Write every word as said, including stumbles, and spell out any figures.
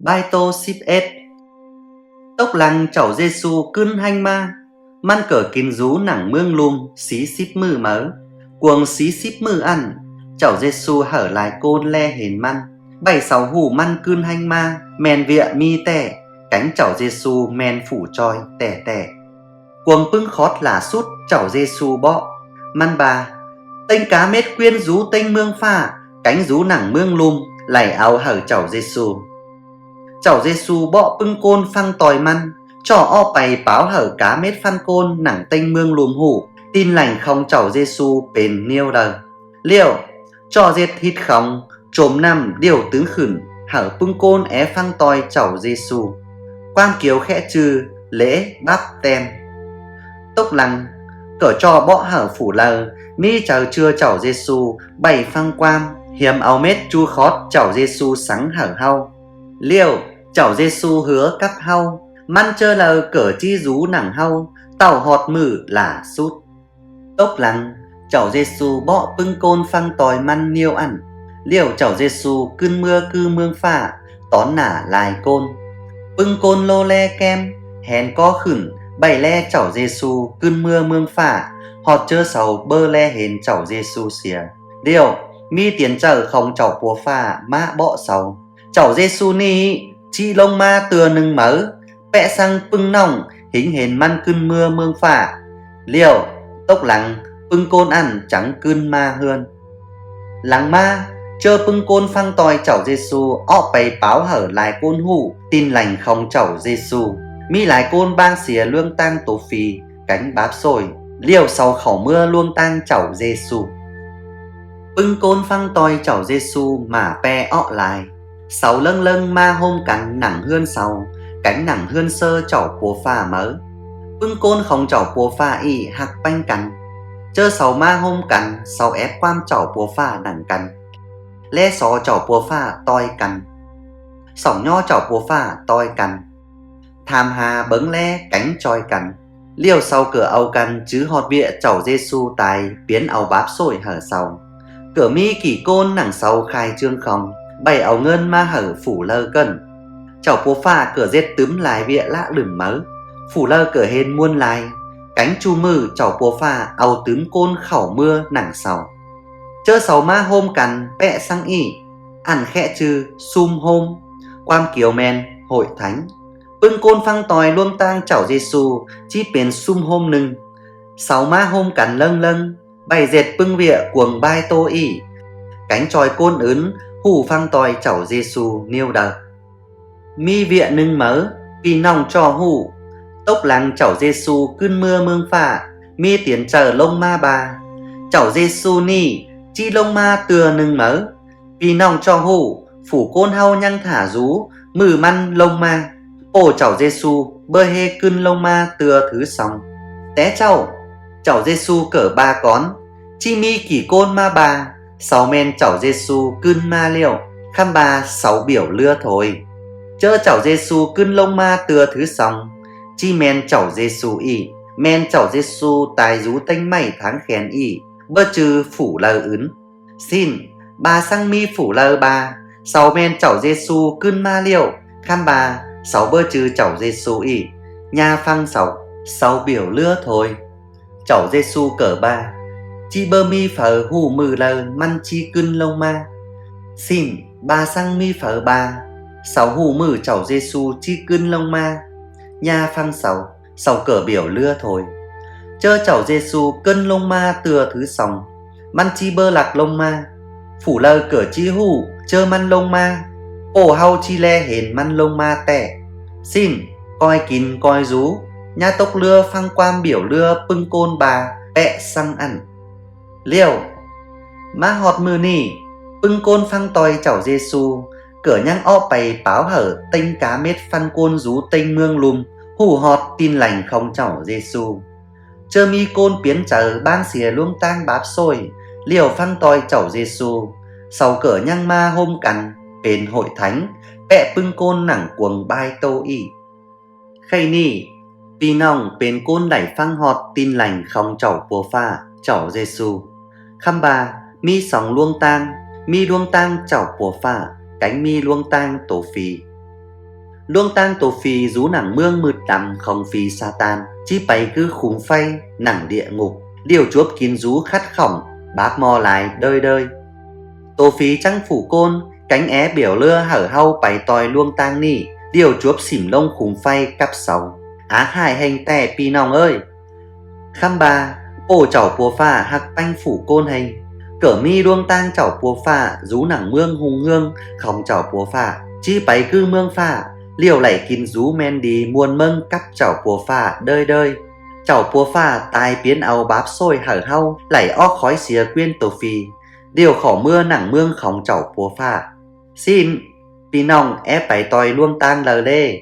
Bai tô síp ét. Tốc lăng Chảu ꞌGiê-ꞌsu ꞌcứn ꞌhéng ꞌmá, ꞌmắn ꞌcọ kin dú nẳng ꞌmướng ꞌlum sí síp ꞌmự máư. Cuông sí síp ꞌmự ꞌnặn, Chảu ꞌGiê-ꞌsu hảư lai ꞌcốn ꞌlé hên ꞌmắn, ꞌvạy sau ꞌhụ ꞌmắn ꞌcứn ꞌhéng ꞌmá ꞌmen ꞌviạk ꞌmí ꞌtẹ, kéng Chảu ꞌGiê-ꞌsu ꞌmen phủ ꞌchoi ꞌtẹ ꞌtẹ. Cuông ꞌpứng khót lả sút Chảu ꞌGiê-ꞌsu bók, ꞌmắn ꞌva, ꞌtếng cá mết ꞌquiến dú ꞌtếng ꞌmướng ꞌphạ kéng dú nẳng ꞌmướng ꞌlum đảy au hảư Chảu ꞌGiê-ꞌsu. Chảu ꞌGiê-ꞌsu bók ꞌpứng ꞌcốn ꞌphắng ꞌtoi ꞌmắn ꞌchọ ók pay páo hảư cá mết ꞌphắn ꞌcốn nẳng ꞌtếng ꞌmướng ꞌlum ꞌhụ ꞌtin lẻng khong Chảu ꞌGiê-ꞌsu pên ꞌnéo đaư. ꞌLẹo ꞌchọ ꞌdệt ꞌhịt khong chốm ꞌnặm ꞌlẹo tứn khửn hảư ꞌpứng ꞌcốn é ꞌphắng ꞌtoi Chảu ꞌGiê-ꞌsu, ꞌquám Keo khék ꞌchư lễ báp ꞌtem. Tốc lăng ꞌcọ ꞌchọ bók hảư phủ đaư ꞌmí chaư ꞌchưa Chảu ꞌGiê-ꞌsu ꞌvạy ꞌphắng ꞌquám, hiêm au mết ꞌchu khót Chảu ꞌGiê-ꞌsu sắng hảư ꞌháu. ꞌLẹo Chảu ꞌGiê-ꞌsu hứa cắp ꞌháu, ꞌmắn ꞌchớ đaư ꞌcọ ꞌchí dú nẳng ꞌháu ꞌtạu ꞌhọt ꞌmự lả sút. Tốc lăng Chảu ꞌGiê-ꞌsu bók ꞌpứng ꞌcốn ꞌphắng ꞌtoi ꞌmắn ꞌnéo ꞌnặn, ꞌlẹo Chảu ꞌGiê-ꞌsu ꞌcứn ꞌmứa ꞌcứ ꞌmướng ꞌphạ tón nả lai ꞌcốn. ꞌPứng ꞌcốn ꞌlố ꞌlé ꞌkém hên ꞌcó khửn ꞌvạy ꞌlé Chảu ꞌGiê-ꞌsu ꞌcứn ꞌmứa ꞌmướng ꞌphạ, ꞌhọt ꞌchớ sau báu ꞌlé hên Chảu ꞌGiê-ꞌsu sia. ꞌLẹo ꞌmí tiên ꞌchạư khong Chảu Pua ꞌPhạ ꞌmá bók sau, Chảu ꞌGiê-ꞌsu ꞌnị ꞌchí ꞌlống ꞌmá ꞌtưa ꞌnưng máư, pék ꞌsướng ꞌpứng ꞌnọng hính hên ꞌmắn ꞌcứn ꞌmứa ꞌmướng ꞌphạ. ꞌLẹo tốc lăng ꞌpứng ꞌcốn ꞌnặn chắng ꞌcứn ꞌmá ꞌhướn. Lăng ꞌmá, ꞌchớ ꞌpứng ꞌcốn ꞌphắng ꞌtoi Chảu ꞌGiê-ꞌsu ók pay páo hảư lai ꞌcốn ꞌhụ ꞌtin lẻng khong Chảu ꞌGiê-ꞌsu, ꞌmí lai ꞌcốn ꞌváng sia ꞌluống ꞌtáng tô phi kéng báp ꞌsội, ꞌlẹo sau khảu ꞌmứa ꞌluống ꞌtáng Chảu ꞌGiê-ꞌsu. ꞌPứng ꞌcốn ꞌphắng ꞌtoi Chảu ꞌGiê-ꞌsu mả ꞌpe ók lai, sau ꞌlớng ꞌlớng ꞌmá ꞌhốm căn nẳng ꞌhướn sau kéng nẳng ꞌhướn ꞌsớ Chảu Pua ꞌPhạ máư. ꞌPứng ꞌcốn khong Chảu Pua ꞌPhạ ꞌnị ꞌhặc ꞌpéng căn. ꞌChớ sau ꞌmá ꞌhốm căn, sau ép ꞌquám Chảu Pua ꞌPhạ nẳng căn, ꞌlé so Chảu Pua ꞌPhạ ꞌtoi căn, sỏng ꞌnhó Chảu Pua ꞌPhạ ꞌtoi căn, tham ha bớng ꞌlé kéng ꞌchoi căn. ꞌLẹo sau ꞌcọ au căn chứ ꞌhọt ꞌviạk Chảu ꞌGiê-ꞌsu tai piến au báp ꞌsội hảư sau. ꞌCọ ꞌmí kỉ ꞌcốn nẳng sau khai ꞌchương khong ꞌvạy au ꞌngớn ꞌmá hảư phủ đaư ꞌcợn. Chảu Pua ꞌPhạ ꞌcọ ꞌdệt tứm lai ꞌviạk lák lửm máư, phủ đaư ꞌcọ hên ꞌmuôn lai, kéng ꞌchu ꞌmự Chảu Pua ꞌPhạ au tứm ꞌcốn khảu ꞌmứa nẳng sau. ꞌChớ sau ꞌmá ꞌhốm căn pék ꞌsướng ꞌnị, ꞌnặn khék ꞌchư ꞌsúm ꞌhốm, ꞌquám Keo ꞌmen hội thánh. ꞌPứng ꞌcốn ꞌphắng ꞌtoi ꞌluống ꞌtáng Chảu ꞌGiê-ꞌsu ꞌchí pên ꞌsúm ꞌhốm ꞌnưng. Sau ꞌmá ꞌhốm căn ꞌlớng ꞌlớng ꞌvạy ꞌdệt ꞌpứng ꞌviạk cuông bai ꞌtố ꞌnị, kéng ꞌchoi ꞌcốn ứn ꞌhụ ꞌphắng ꞌtoi Chảu ꞌGiê-ꞌsu ꞌnéo đaư. ꞌMí ꞌviạk ꞌnưng máư ꞌpi ꞌnọng ꞌchọ ꞌhụ. Tốc lăng Chảu ꞌGiê-ꞌsu ꞌcứn ꞌmứa ꞌmướng ꞌphạ, ꞌmí tiên ꞌchạư ꞌlống ꞌmá ꞌva, Chảu ꞌGiê-ꞌsu ꞌnị ꞌchí ꞌlống ꞌmá ꞌtưa ꞌnưng máư. ꞌPi ꞌnọng ꞌchọ ꞌhụ, phủ ꞌcốn ꞌháu ꞌnhắng thả dú ꞌmự ꞌmắn ꞌlống ꞌmá, ꞌpộ Chảu ꞌGiê-ꞌsu báu ꞌhế ꞌcứn ꞌlống ꞌmá ꞌtưa thứ song. Té ꞌchạu, Chảu ꞌGiê-ꞌsu ꞌcọ ꞌva cón, ꞌchí ꞌmí kỉ ꞌcốn ꞌmá ꞌva sau ꞌmen Chảu ꞌGiê-ꞌsu ꞌcứn ꞌmá ꞌlẹo, ꞌkhắm ꞌva sau bẻo ꞌlứa thôi. ꞌChớ Chảu ꞌGiê-ꞌsu ꞌcứn ꞌlống ꞌmá ꞌtưa thứ song, ꞌchí ꞌmen Chảu ꞌGiê-ꞌsu ꞌnị, ꞌmen Chảu ꞌGiê-ꞌsu tai dú ꞌtếng ꞌmạy tháng khen ꞌnị, báu ꞌchư phủ đaư ứn. ꞌSịn ꞌva ꞌsướng ꞌmí phủ đaư ꞌva sau ꞌmen Chảu ꞌGiê-ꞌsu ꞌcứn ꞌmá ꞌlẹo, ꞌkhắm ꞌva sau báu ꞌchư Chảu ꞌGiê-ꞌsu ꞌnị, ꞌnhá ꞌphắng sau, sau bẻo ꞌlứa thôi. Chảu ꞌGiê-ꞌsu ꞌcọ ꞌva, ꞌchí báu ꞌmí phaư ꞌhụ ꞌmự đaư ꞌmắn ꞌchí ꞌcứn ꞌlống ꞌmá. ꞌSịn ꞌva ꞌsướng ꞌmí phaư ꞌva sau ꞌhụ ꞌmự Chảu ꞌGiê-ꞌsu ꞌchí ꞌcứn ꞌlống ꞌmá, ꞌnhá ꞌphắng sau, sau ꞌcọ bẻo ꞌlứa thôi. ꞌChớ Chảu ꞌGiê-ꞌsu ꞌcứn ꞌlống ꞌmá ꞌtưa thứ song, ꞌmắn ꞌchí báu ꞌlặc ꞌlống ꞌmá. Phủ đaư ꞌcọ ꞌchí ꞌhụ ꞌchớ ꞌmắn ꞌlống ꞌmá, ꞌpộ ꞌháu ꞌchí ꞌlé hên ꞌmắn ꞌlống ꞌmá ꞌtẹ. ꞌSịn ꞌcoi kin ꞌcoi dú, ꞌnhá tốc ꞌlứa ꞌphắng ꞌquám bẻo ꞌlứa ꞌpứng ꞌcốn ꞌva pék ꞌsướng ꞌnặn. ꞌLẹo ꞌmá ꞌhọt ꞌmự ꞌnị, ꞌpứng ꞌcốn ꞌphắng ꞌtoi Chảu ꞌGiê-ꞌsu ꞌcọ ꞌnhắng ók pay páo hảư ꞌtếng cá mết ꞌphắn ꞌcốn dú ꞌtếng ꞌmướng ꞌlum ꞌhụ ꞌhọt ꞌtin lẻng khong Chảu ꞌGiê-ꞌsu. ꞌChớ ꞌmí ꞌcốn piến chaư ꞌváng sia ꞌluống ꞌtáng báp ꞌsội ꞌlẹo ꞌphắng ꞌtoi Chảu ꞌGiê-ꞌsu, sau ꞌcọ ꞌnhắng ꞌmá ꞌhốm căn pên hội thánh, pék ꞌpứng ꞌcốn nẳng cuông bai ꞌtố ꞌnị. ꞌKhạy ꞌnị ꞌpi ꞌnọng pên ꞌcốn đảy ꞌphắng ꞌhọt ꞌtin lẻng khong Chảu Pua ꞌPhạ, Chảu ꞌGiê-ꞌsu. ꞌKhắm ꞌva ꞌmí song ꞌluống ꞌtáng, ꞌmí ꞌluống ꞌtáng Chảu Pua ꞌPhạ, kéng ꞌmí ꞌluống ꞌtáng tô phi. ꞌLuống ꞌtáng tô phi dú nẳng ꞌmướng ꞌmựt đăm khong phi ꞌSa-tan, ꞌchí pay ꞌcứ khum ꞌpháy nẳng ꞌlịa ꞌngụp, ꞌlẹo chuốp kin dú khắt khỏng báp ꞌmo lai ꞌlới ꞌlới. Tô phi ꞌchắng phủ ꞌcốn kéng é bẻo ꞌlứa hảư ꞌháu pay ꞌtoi ꞌluống ꞌtáng ꞌnị, ꞌlẹo chuốp sỉm ꞌlống khum ꞌpháy cắp sau. Ác ꞌhại ꞌhêng ꞌtẹ ꞌpi ꞌnọng ới. ꞌKhắm ꞌva, ꞌpộ Chảu Pua ꞌPhạ ꞌhặc ꞌpéng phủ ꞌcốn ꞌhêng, ꞌcọ ꞌmí ꞌluống ꞌtáng Chảu Pua ꞌPhạ dú nẳng ꞌmướng ꞌhung ꞌhướng khong Chảu Pua ꞌPhạ, ꞌchí pay ꞌcứ ꞌmướng ꞌphạ, ꞌlẹo đảy kin dú ꞌmen đi ꞌmuôn ꞌmớng cắp Chảu Pua ꞌPhạ ꞌlới ꞌlới. Chảu Pua ꞌPhạ tai piến au báp ꞌsội hảư ꞌháu đảy ók khói sia ꞌquiến tô phi, ꞌlẹo khảu ꞌmứa nẳng ꞌmướng khong Chảu Pua ꞌPhạ. ꞌSịn ꞌpi ꞌnọng é pay ꞌtoi ꞌluống ꞌtáng đaư ꞌlế?